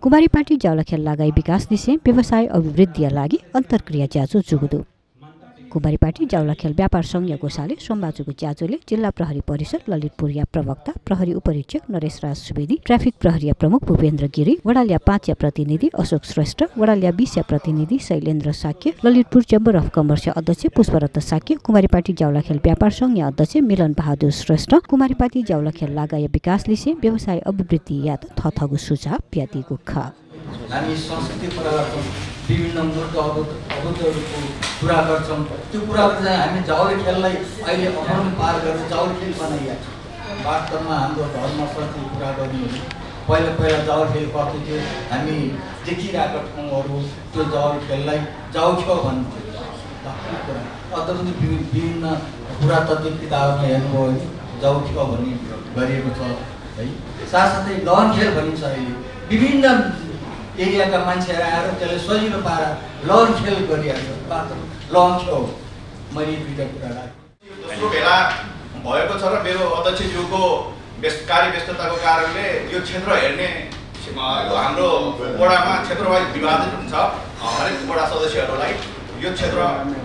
कुमारीपाटी जावलाखेल लगाई विकास दिशे व्यवसाय अभिवृद्धिका लागि अन्तर्क्रिया च्याचो जुगुदु कुमारीपाटी जावलाखेल व्यापार संघीय कोषाले सोमबाजुको च्याचोले जिल्ला प्रहरी परिषद ललितपुरिया प्रवक्ता प्रहरी उपरीक्षक नरेश राज सुवेदी ट्राफिक प्रहरीया प्रमुख भूपेन्द्र गिरी वडालिया 5 या प्रतिनिधि अशोक श्रेष्ठ वडालिया 20 या प्रतिनिधि Shailendra Shakya Lalitpur chamber of commerce अध्यक्ष पुष्परत्न साक्य कुमारीपाटी जावलाखेल व्यापार संघीय अध्यक्ष मिलन बहादुर श्रेष्ठ कुमारीपाटी जावलाखेल लगाई विकास लिसे व्यवसाय अभिवृद्धि यात थथगु सुझाव व्यातिको ख हामी संस्कृति परिवर्तन विभिन्न मूर्त अवधहरूको कुरा गर्छौँ। त्यो कुराहरू चाहिँ हामी जाउरे खेललाई अहिले अहम पार गरेर जाउरे खेल बनाइएको छ। वास्तवमा हाम्रो धर्मप्रति कुरा गर्नु पहिला जाउरे खेल कस्तो थियो हामी देखिरहेका ठाउँहरू त्यो जाउरे खेललाई जाउख्यो भन्थ्यो कुरा अझ पनि विभिन्न पुरातात्विक किताबमा हेर्नुभयो भने जाउख्यो भन्ने गरिएको छ है। साथसाथै लहन खेल भनिन्छ अहिले विभिन्न एरियाका मान्छेहरू आएर त्यसलाई सजिलो पारेर लहन खेल गरिरहेको छ। लहन खेल मैले दुईवटा कुरा राखेँ। दोस्रो भेला भएको छ र मेरो अध्यक्षज्यूको कार्यव्यस्तताको कारणले यो क्षेत्र हेर्ने हाम्रो वडामा क्षेत्रवाइज विभाजित हुन्छ। हरेक वडा सदस्यहरूलाई यो क्षेत्र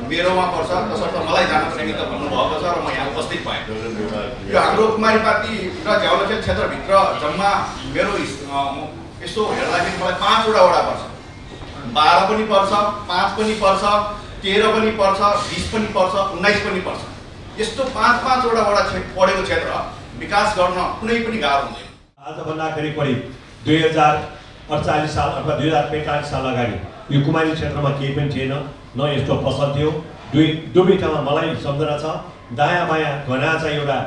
मेरोमा पर्छ तसर्थ मलाई जानको निमित्त भन्नुभएको छ र म यहाँ उपस्थित भएँ। यो हाम्रो कुमारीपाटी र जावलाखेल क्षेत्रभित्र जम्मा मेरो यसो हेर्दाखेरि मलाई 5 वटा वडा पर्छ। 12 पनि पर्छ, 5 पनि पर्छ, 13 पनि पर्छ, 20 पनि पर्छ, 19 पनि पर्छ। यस्तो 5 वटा वडा पढेको क्षेत्र विकास गर्न कुनै पनि गाह्रो हुँदैन। आजभन्दा करिब 2048 साल अथवा 2045 साल अगाडि यो कुमारी क्षेत्रमा केही पनि थिएन, न यस्तो फसल थियो। दुवै ठाउँमा मलाई सम्झना छ दायाँ बायाँ घना चाहिँ एउटा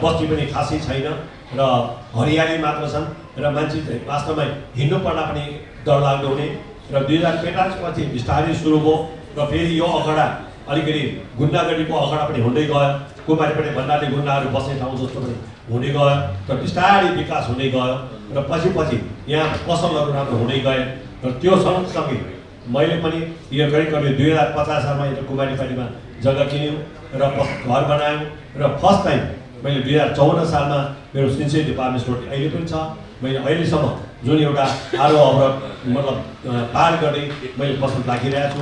बस्ती पनि खासै छैन र हरियाली मात्र छन् र मान्छे वास्तवमा हिँड्नु पर्दा पनि डरलाग्दो हुने र 2045 पछि बिस्तारै सुरु भयो र फेरि यो अखडा अलिकति गुन्डागर्दीको अखडा पनि हुँदै गयो। कुमारीपाटी भन्नाले गुन्डाहरू बस्ने ठाउँ जस्तो पनि हुँदै गयो र बिस्तारै विकास हुँदै गयो र पछि यहाँ पसलहरू राम्रो हुँदै गए र त्यो सँगसँगै मैले पनि यो करिब 2050 सालमा यो कुमारीपाटीमा जग्गा किन्यौँ र घर बनायौँ र फर्स्ट टाइम मैले 2054 सालमा मेरो सिन्सियर डिपार्टमेन्ट स्टोर अहिले पनि छ। मैले अहिलेसम्म जुन एउटा आरोह अवरोध मतलब पार गर्दै मैले पसल राखिरहेको छु।